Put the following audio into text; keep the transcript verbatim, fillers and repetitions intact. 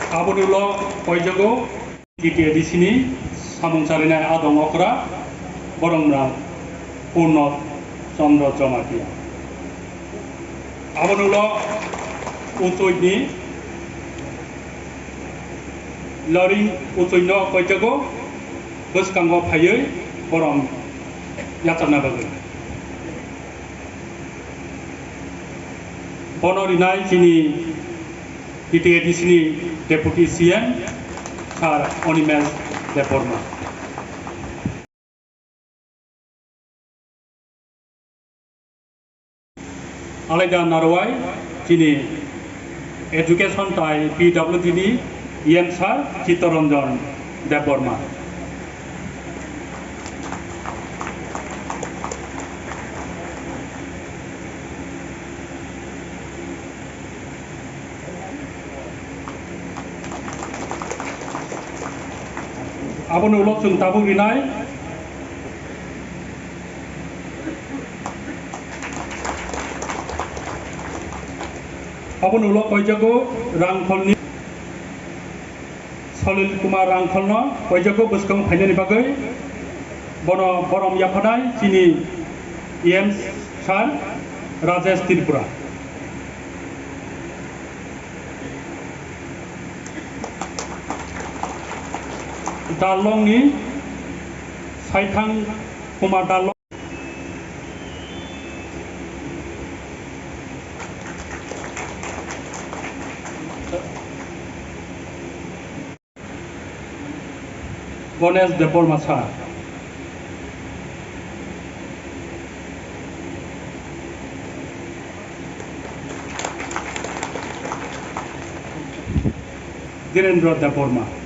Aboni ulo koijago T T A D C ni samung charinai adong okra boromra Purno Chandra Jamatia. Aboni ulo uchuini loring uchuino koijago bwskango phaiwi borom yachakna bagwi. Bono rinai chini T T A D C ni Deputy C M Sir Animesh Debbarma. Alaida narwai chini Education tai P W D ni E M Sir Chittaranjan Debbarma. Aboni ulo chwng tabuk rinai. Aboni ulo koijago Rangkholni Salil Kumar Rangkholno koijago bwskango phainani bagwi bono borom yaphanai chini E M Sir Rajesh Tripura. Darlongni Saithang Kumar Darlong. Ganesh Debbarma Sir. Dhirendra Debbarma.